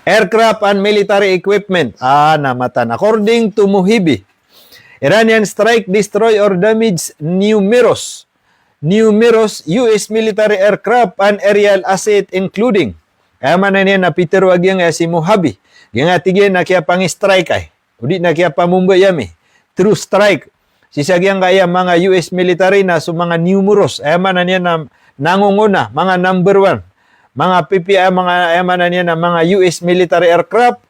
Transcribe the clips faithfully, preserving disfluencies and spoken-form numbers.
Aircraft and military equipment. Ah, na matan. According to Muhibi, Iranian strike destroy or damage numerous, numerous U S military aircraft and aerial asset including. Aya maana niyan na pitharo a giyangkaya si Muhabi. Giyangkaya tig iyan na kiyapangi-strike ay. O di na kiyapamombay ami through strike sii sa giyangkaya manga U S military na so manga numerous, aya maana niyan na nangongona, manga number one, manga P P I, manga, aya maana niyan na manga U S military aircraft,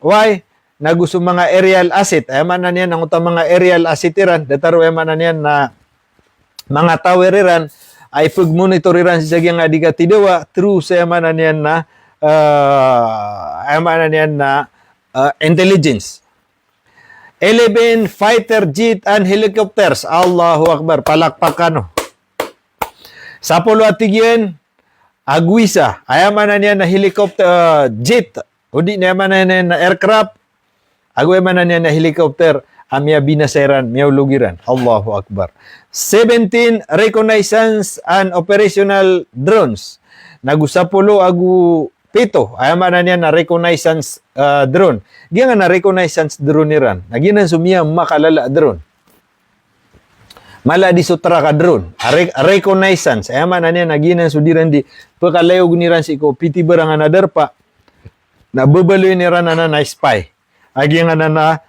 why? Na go so manga aerial asset, aya maana niyan na angkoto a manga aerial asset iran, datar o aya maana niyan na manga tower iran, a ipagmonitor iran sii sa giyangkaya di katidawa through sa aya maana niyan na, ah, aya maana niyan na, ah, intelligence. Eleven fighter jet and helicopters. Allahu Akbar. Palakpak kano. Sapolo a tig iyan a gowisa. Aya maana niyan na helicopter, ah, jet. O di na aya maana niyan na aircraft. Ago aya maana niyan na helicopter a miyabinasa iran, miyaolog iran. Allahu Akbar. Seventeen reconnaissance and operational drones. Na go sapolo ago pito, aya maana niyan na reconnaissance, ah, drone. Giyangkanan a reconnaissance drone iran na giyanan so miyamakalala a drone. Mala di so track a drone. A re-, reconnaissance. Aya maana niyan na giyanan so di iran di pkalayogen iran sii ko pithibarangan a darpa na babaloyin iran anan a spy. A giyangkanan a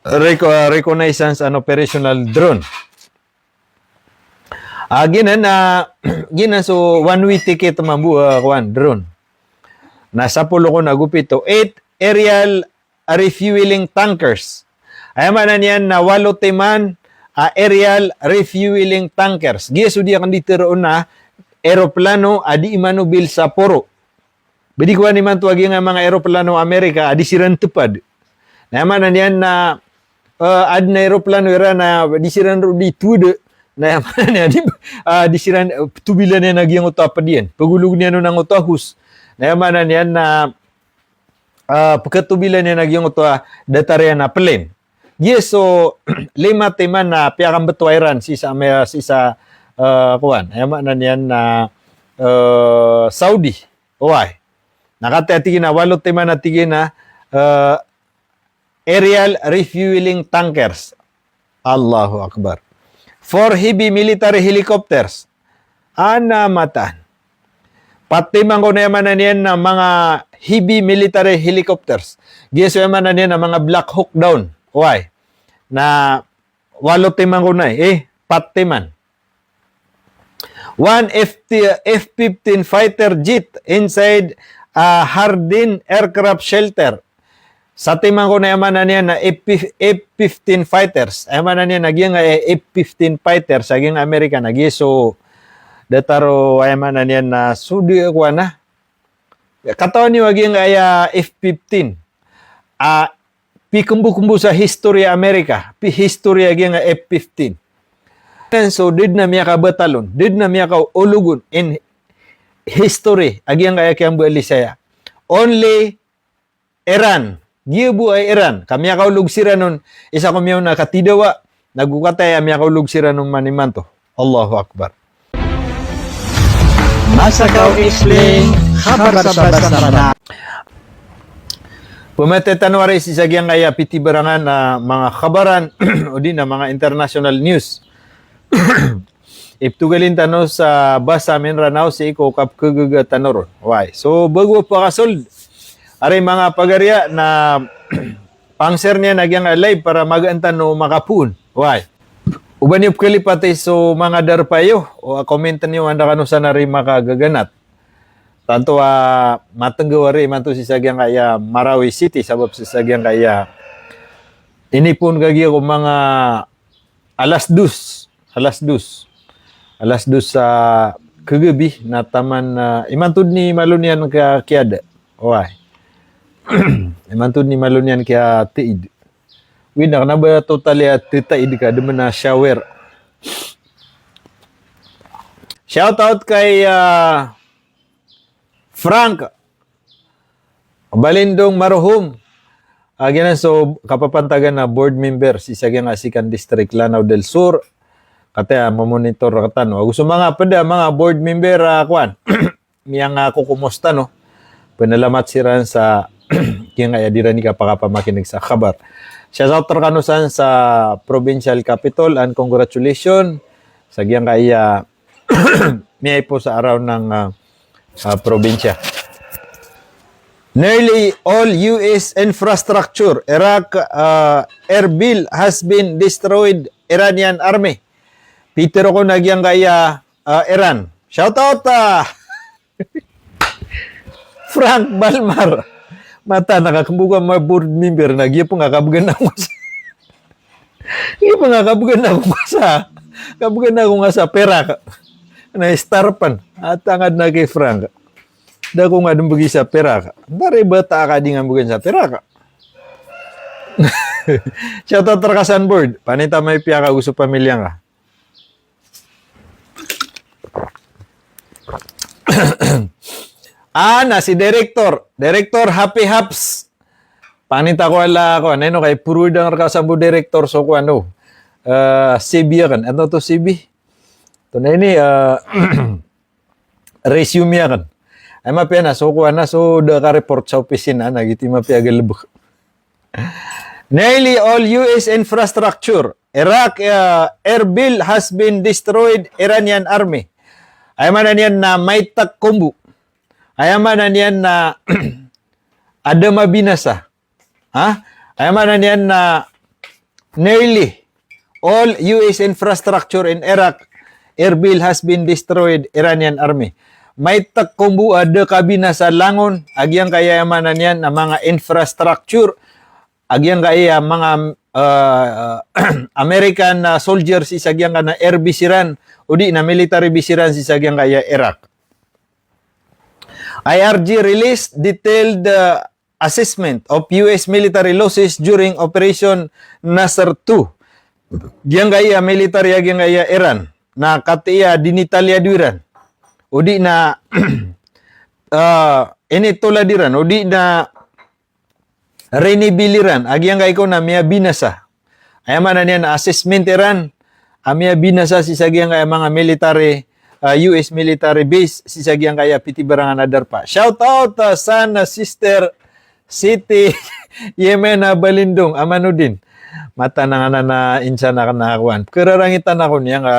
reco-, reconnaissance and operational drone. A giyanan, ah, giyanan so one way ticket mambo, ah, kowan, drone. Na sapolo kon ago pito, eight aerial refueling tankers. Aya maana niyan na walo timan a aerial refueling tankers. Giya so di akn di tharoon a eroplano a di imanobil sa poro. Ba di kowan imanto a giyangkaya manga eroplano Amerika a di siran tepad. Na aya maana niyan na, eh, adn a eroplano iran na di siran roo di towad. Na aya maana niyan di, ah, di siran, eh, tobilan iyan a giyangkoto a ped iyan. Pagolog iyan on angkoto a hose. Na aya maana niyan na, ah, pkatobilan iyan a giyangkoto a datar iyan a plane. Giya so lima timan a piyakambetowa iran sii sa Ame-, sii sa, eh, kowan. Aya maana niyan na, eh, Saudi. Oway. Na katii a tig iyan a walo timan a tig iyan a, eh, aerial refueling tankers. Allahu Akbar. Four heavy military helicopters. Ana mataan. Pat timan kon aya maana niyan na manga heavy military helicopters. Giya so aya maana niyan na manga Black Hawk Down. Oway. Na walo timan kon ay, eh, pat timan. One F T, F fifteen fighter jet inside a hardened aircraft shelter. Sa timan kon aya maana niyan na F, F fifteen fighters. Aya maana niyan na giyangkaya F fifteen fighters a giyangkaya Amerika na giya so datar o aya maana niyan na so di kowan a. Katawan iyo a giyangkaya F fifteen. Ah, pikembokembo sa history a Amerika, pi-, history a giyangkaya F fifteen. Then so, da dn a miyakabatalon, da dn a miyakaologon in history a giyangkaya kiyambaalisaya. Only Iran. Giya bo a Iran. Ka miyakaolog siran on, isa ko miyaona a katidawa, na go kataya miyakaolog siran on man imanto. Allahu Akbar. Masa Kaw Explain, khabar sa basa Ramadan. Pamatiya tano ari sii sa giyangkaya pithibarangan a manga khabaran, odi na manga international news. Iptogalin tano sa basa Mindanao sii ko kapkhagaga tano ron. Oway. So, bago a pakasold, ari manga pagariya na pang-share niyan a giyangkaya live para magaan tano makapoon. Oway. O ba niyo pkhalipati so manga darpa iyo, o comment niyo anda kano san ari makagaganat. Tanto a matenggaw ari imanto sii sa giyangkaya Marawi City, sabap sii sa giyangkaya inipoon kagiya ko manga alas dos, alas dos. Alas dos sa kagabi na taman, ah, imanto dn i malo niyan ka-, kiyada. Oway. Imanto dn i malo niyan kiyataid. Wina, kna ba totally a tataid ka, da man a shower. Shout out kay, ah, Frank Balindong Maruhom. Ah, giyanan so kapapantagan a board member sii sa giyangkaya Second District, Lanao del Sur. Kataya mamonitor rktano. Ago so manga pd a manga board member, ah, kowan. Miyangakokomosta, no? Pnalamat siran sa giyangkaya di ran i kapakapamakin'g sa khabar. Shout out rkano san sa provincial capital and congratulations sa giyangkaya miyaipo sa araw ng, ah, ah, probinsya. Nearly all U S infrastructure, Iraq, ah, Erbil has been destroyed, Iranian army. Pitharo ko na giyangkaya, ah, Iran. Shout out, ah, Frank Balmar. Mataan a ka kmboka ma board member na giya pn nga kabgan ako sa, giya pn nga kabgan ako sa, kabgan ako nga sa perak. Na star pn. At angad na ki Frank. Da ko nga dn bgi sa perak. Dari bata ka di nga bgan sa perak. Shout out rka san board. Panita may piyakago so pamilya nga. Ah, na si director, director Happy Haps. Panita ko ala ko, ano, kay purudang rka sa bo director so ko ano. Eh, C V akn. Ano to C V? To na ini, eh, resume akn. Ay mapiya na so ko ana so da ka report sa opisina na giti mapiya galbk. Nearly all U S infrastructure, Iraq, uh, Erbil has been destroyed, Iranian army. Aya maana niyan na maitag kombo. Aya maana niyan na adn a mabinasa. Ha? Aya maana niyan na nearly all U S infrastructure in Iraq, Erbil has been destroyed, Iranian army. Maitag kombo a da kabinasa langon a giyangkaya aya maana niyan na manga infrastructure a giyangkaya manga, ah, American, ah, soldiers sii sa giyangkaya air base iran, odi na military base iran sii sa giyangkaya Iraq. I R G released detailed, ah, assessment of U S military losses during Operation Nasr two. Giyangkaya military a giyangkaya Iran na katii a dinitalya do iran. Odi na, ah, initolad iran. Odi na rinibil iran a giyangkai ko na miyabinasa. Aya maana niyan na assessment iran a miyabinasa sii sa giyangkaya manga military, ah, U S military base sii sa giyangkaya pitibarangan a darpa. Shout out, ah, san, ah, sister Siti Yemena Balindong Amanudin. Mataan a nga na insan a kna kowan. Pkhararangitan ako niyan ka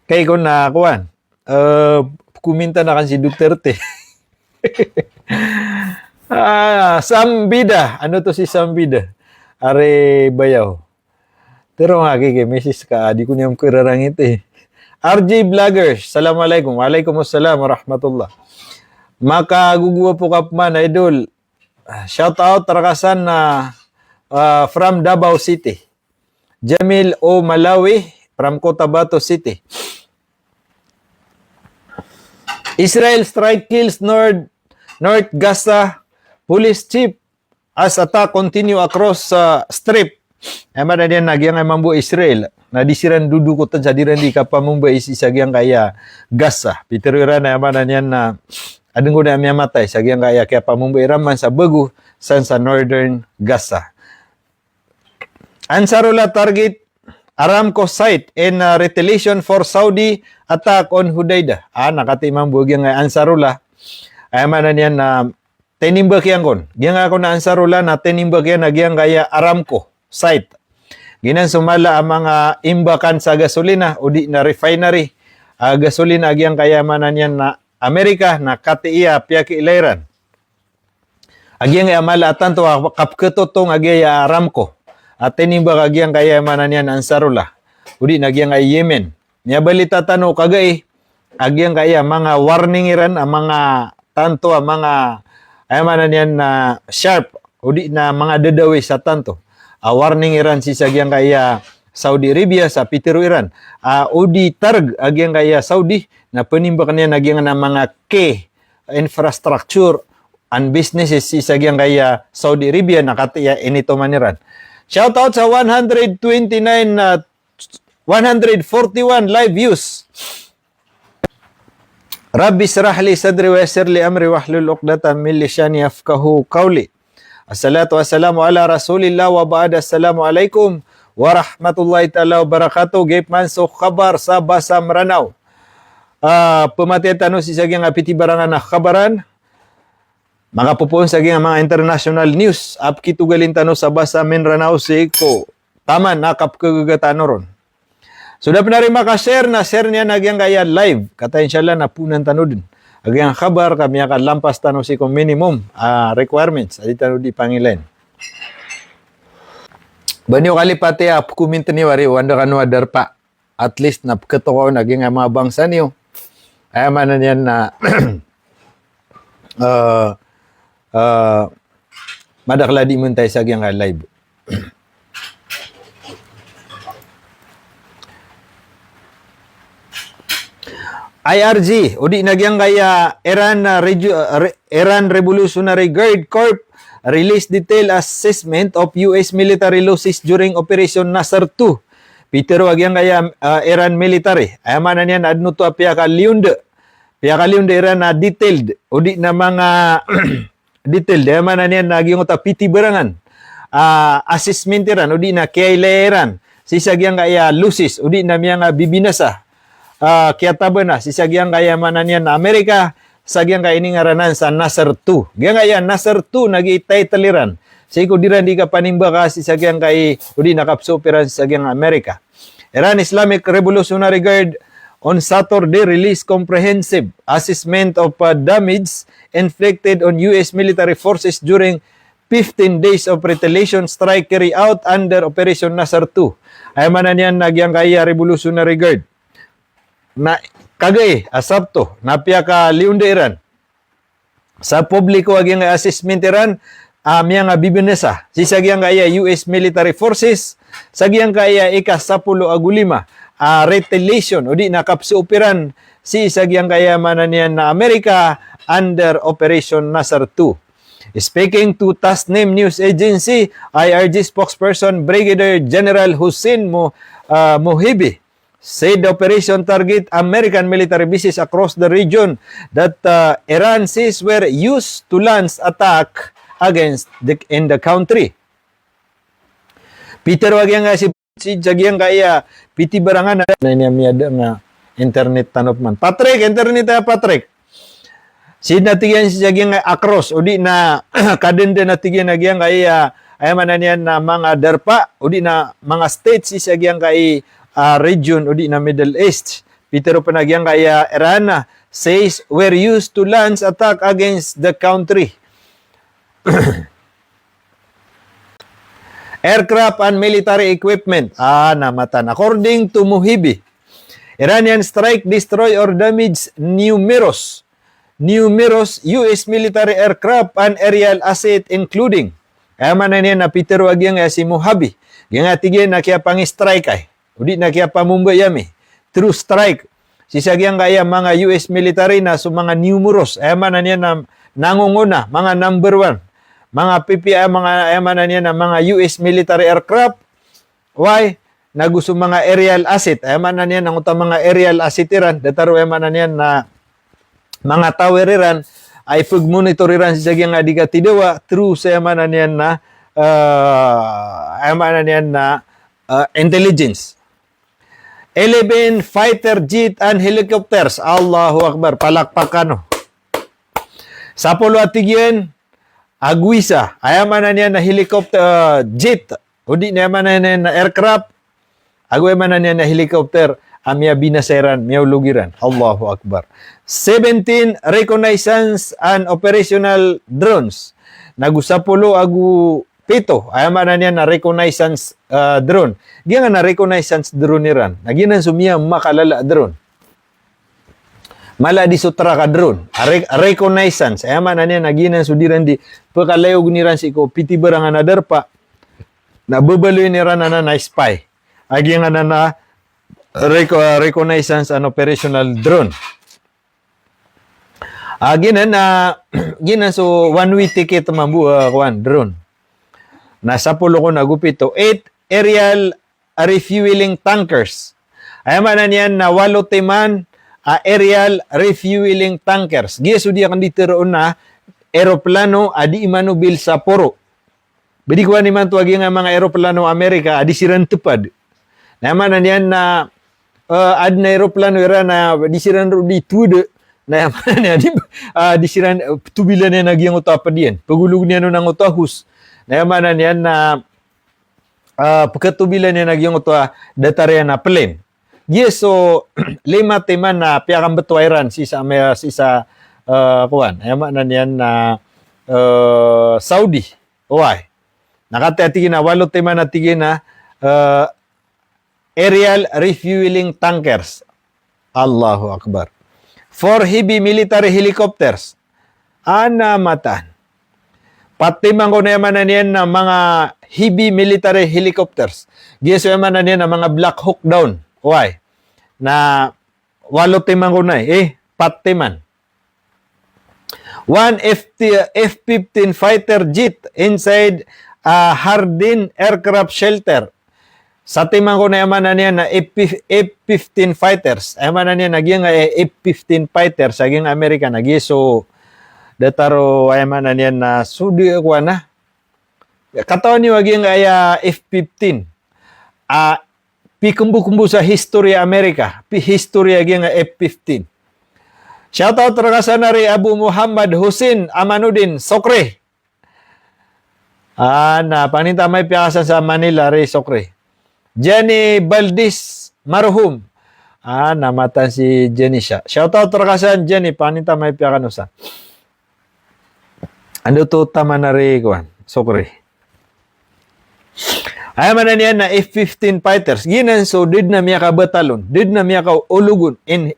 Kay ko na kowan, eh, kominta na kan si Duterte. Ah, Sambida. Ano to si Sambida? Ari bayaw. Tero nga ki, ki misis ka, di ko niyan kararangiti. R J Vloggers, assalamualaikum. Waalaikumsalam warahmatullah. Makaguguwa po ka pman, idol. Ah, shout out rka san na, ah, from Davao City. Jamil O Malawi from Cotabato City. Israel strike kills North, North Gaza police chief as attack continue across, ah, Strip. Aya maana niyan na giyangkai mambo a Israel na di siran dodokotan sa di ran di kapamombai sii sa giyangkaya Gaza. Pitharo iran, aya maana niyan na adn ko na miyamatay sa giyangkaya kiyapamombai iran man sa bago san sa Northern Gaza. Ansarullah target Aramco site in, uh, retaliation for Saudi attack on Hudaydah. Ah, na katii mambo giyangkai Ansarullah. Aya maana niyan na tinimbak iyan kon. Giyangkai kon a Ansarullah na tinimbak iyan a giyangkaya Aramco site. Giyanan so mala a manga imbakan sa gasolina, odi na refinery a gasolina a giyangkaya maana niyan na Amerika, na katii a piyakiilay ran a giyangkaya mala a tanto a kapkhatotong a giyangkaya Aramco a tinimbak a giyangkaya maana niyan Ansarullah, odi na giyangkaya Yemen. Miyabalita tano kagai a giyangkaya manga warning iran a manga tanto a manga, aya maana niyan na sharp, odi na manga dadawis a tanto a warning iran sii sa giyangkaya Saudi Arabia sa pitharo iran a odi targ a giyangkaya Saudi na pnimbak iyan a giyangkaya manga key infrastructure and businesses sii sa giyangkaya Saudi Arabia na katii a initoman iran. Shout out sa one hundred twenty-nine, uh, one hundred forty-one live views. Rabbi shrah li sadri wa yassir li amri wahlul uqdatan min lisani yafqahu qawli. Assalatu wassalamu ala rasulillah wa ba'd. Assalamu alaikum warahmatullahi taala wabarakatuh. Giya pman so khabar sa basa Mranaw. Ah, pmatiya tano sii sa giyangkai pitibarangan a khabaran. Makapopoon sa giyangkai a manga international news a pkitogalin tano sa basa Minranao sii ko taman a kapkagaga tano ron. So da pn ari maka-share na share niyan a giyangkai a live. Kata inshallah na poonan tano dn a giyangkai a khabar ka miyakalampas tano sii ko minimum a requirements a di tano di pangilayn. Ba niyo kalipati a pkominten iyo ari o anda kano a darpa. At least na pkatokawan a giyangkai a manga bangsa niyo. Aya maana niyan na, eh, eh, madakl a di mantay sa giyangkai a live. I R G, o di na giyangkai a Iran, ah, Reju-, ah, Re-, Iran Revolutionary Guard Corps released detailed assessment of U S military losses during Operation Nasr two. Pitharo a giyangkai a, ah, Iran military. Aya maana niyan na adn oto a piyakaliyond. Piyakaliyond iran a detailed, o di na manga detailed, aya maana niyan na giyangkoto a pitibarangan, ah, assessment iran, o di na kiyailaya iran sii sa giyangkai a losses, o di na miyangabibinasa, ah, kiyatabana sii sa giyangkai a maana niyan na Amerika, sa giyangkai a iningaranan sa Nasr two. Giyangkai a Nasr two na giya i title iran sii ko di iran di kapanimbaka sii sa giyangkai, o di na kapsoop iran sii sa giyangkai a Amerika. Iran Islamic Revolutionary Guard on Saturday released comprehensive assessment of, uh, damage inflicted on U S military forces during fifteen days of retaliation strike carried out under Operation Nasr two. Aya maana niyan na giyangkai a Revolutionary Guard na kagai a Sabto na piyakaliyond iran sa publiko a giyangkai a assessment iran a miyangabibinasa sii sa giyangkai a U S military forces sa giyangkai a ika sapolo ago lima a retaliation o di na kapsoop iran sii sa giyangkai a maana niyan na Amerika under Operation Nasr two. Speaking to Tasnim News Agency, I R G spokesperson Brigadier General Hussein Mo-, ah, Mohibi, said the operation target American military bases across the region that, uh, Iran says were used to launch attack against the, in the country. Pitharo a giyangkai a si, sii sa giyangkai a pitibarangan a, na ini a miyada nga internet tano pman. Patrick, internet a Patrick. Sii na tig iyan sii sa giyangkai a across, o di na kadenden a tig iyan a giyangkai a, aya maana niyan na manga darpa, o di na manga states sii sa giyangkai a region, o di na Middle East. Pitharo pn a giyangkai a Iran says were used to launch attack against the country. Aircraft and military equipment. Ah, na matan. According to Mohibi, Iranian strike destroy or damage numerous, numerous U S military aircraft and aerial asset including. Aya maana niyan na pitharo a giyangkai a si Mohibi. Giyangkai a tig iyan na kiyapangi-strike ay. O di na kiyapamombayami through strike sii sa giyangkai a manga U S military na so manga numerous, aya maana niyan na nangongona, manga number one, manga P P I, manga, aya maana niyan na manga U S military aircraft, why? Nago so manga aerial asset, aya maana niyan na angkoto a manga aerial asset iran, datar o aya maana niyan na manga tower iran, a ipagmonitor iran sii sa giyangkai a di katidawa through sa aya maana niyan na, ah, aya maana niyan na, ah, intelligence. Eleven fighter jet and helicopters. Allahu Akbar. Palakpakan o. Sapolo a tig iyan ago isa. Aya maana niyan na helicopter, ah, jet. O di na aya maana niyan na aircraft. Ago aya maana niyan na helicopter a miyabinasa iran, miyaolog iran. Allahu Akbar. Seventeen reconnaissance and operational drones. Nago sapolo ago pito, aya maana niyan na reconnaissance, ah, drone. Giyangkanan a reconnaissance drone iran na giyanan so miyamakalala a drone. Mala di so track a drone. A re-, reconnaissance. Aya maana niyan na giyanan so di iran di pkalayogon iran sii ko pitibarangan a darpa na babaloyin iran anan a spy. A giyangkanan a reco-, reconnaissance and operational drone. A giyanan, ah, giyanan so one way ticket mambo, ah, kowan, drone. Na sapolo kon ago pito, eight aerial refueling tankers. Aya maana niyan na walo timan a aerial refueling tankers. Giya so di akn di tharoon a eroplano a di imanobil sa poro. Ba di kowan imanto a giyangkai a manga eroplano Amerika a di siran tepad. Na aya maana niyan na, eh, adn a eroplano iran na di siran roo di tewed, Na aya maana niyan, di, ah, di siran, eh, tobilan iyan a giyangkoto a ped iyan. Pegolog iyan on angkoto a hose. Na aya maana niyan na, ah, pekatobilan iyan a giyangkoto a datar iyan a plane. Giya so lima timan a piyakambeto iran sii sa Amer-, sii sa, eh, kowan. Aya maana niyan na, eh, Saudi. Oway. Na katii a tig iyan a walo timan a tig iyan a, eh, aerial refueling tankers. Allahu Akbar. Four heavy military helicopters. Ana mataan. Pat timan kon aya maana niyan na manga heavy military helicopters. Giya so aya maana niyan na manga Black Hawk Down. Oway. Na walo timan kon ay, eh, pat timan. One F T, F fifteen fighter jet inside a hardened aircraft shelter. Sa timan kon aya maana niyan na F, F fifteen fighters. Aya maana niyan na giyangkaya F fifteen fighters a giyangkaya Amerika na giya so datar o aya maana niyan na so di ko ana. Katawan iyo a giyangkaya F fifteen. Ah, pikembokembo sa history a Amerika, pi-, history a giyangkaya F fifteen. Shout out reka san ari Abu Muhammad Hussein Amanuddin Sokri. Ah, na pangninta amay piyakasan sa Manila, ari Sokri. Jenny Baldis Marhum. Ah, na mataan si Jenny siya. Shout out reka san Jenny, pangninta amay piyakanosa. Ando to taman ari kowan, Sokri. Aya maana niyan na F fifteen fighters. Giyanan so di den a miyakabatalon, di den a miyakaologon in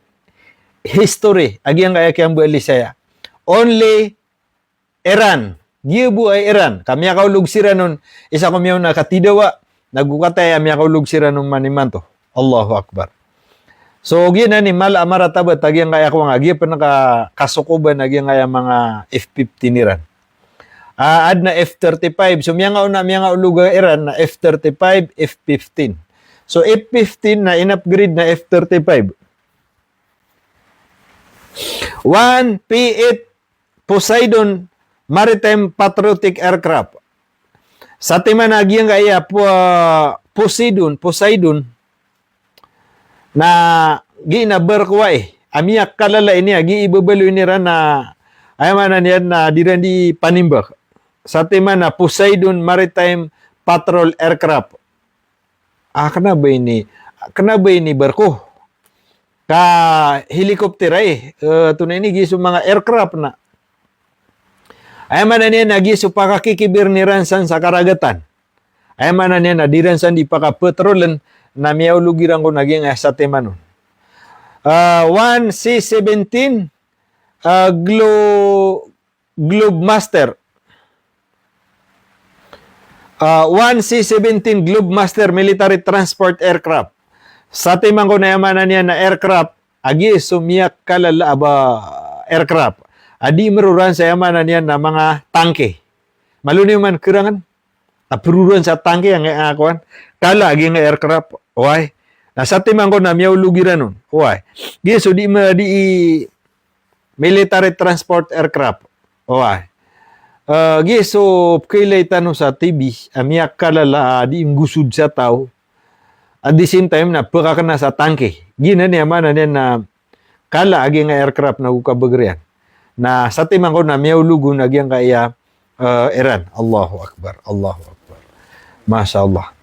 history a giyangkaya kiyambali saya. Only Iran. Giya bo a Iran. Ka miyakaolog siran on, isa ko miyaona a katidawa, na go kataya miyakaolog siran on man imanto. Allahu Akbar. So, giyanan i mala a maratabat a giyangkaya kowan a giya pen ka-, kasokoban a giyangkaya manga F fifteen iran. Ah, aden a F thirty-five. So, miyangaona, miyangaolog a Iran na F thirty-five, F fifteen. So, F fifteen na in-upgrade na F thirty-five. One P eight Poseidon maritime patriotic aircraft. Sa timan a giyangkaya Po-, Poseidon, Poseidon, na giya na barko ai, a miyakalala ini a giya i babaloy iran na, aya maana niyan na di iran di panimbak. Sa timan a Poseidon maritime patrol aircraft. Ah, kena ba ini, kena ba ini barko? Ka helicopter ai, eh, tonaa ini giya so manga aircraft na. Aya maana niyan na giya so pakakikibir iran san sa karagatan. Aya maana niyan na di iran san di pakapatrolen na miyaolog iran ko na giyangkaya sa timan on. Ah, one C seventeen, ah, Glo-, Globemaster. Ah, one C seventeen Globemaster military transport aircraft. Sa timan kon aya maana niyan na aircraft, a giya so miyakalala a ba aircraft. A di meroran sa aya maana niyan na manga tangke. Malo niyo man kerangan. Na peroran sa tangke angkaya, ah, kowan. Kala a giyangkaya aircraft. Oway. Na sa timan kon na miyaolog iran on. Oway. Giya so di ma-, di i military transport aircraft. Oway. Eh, giya so pekailay tano sa T V, a miyakalala a di nggosod sa taw. At the same time na pekakena sa tangke. Giyanan i aya maana niyan na kala a giyangkaya aircraft na go kabagr iyan. Na sa timan kon na miyaolog on a giyangkaya, eh, Iran. Allahu Akbar, Allahu Akbar. Masha Allah.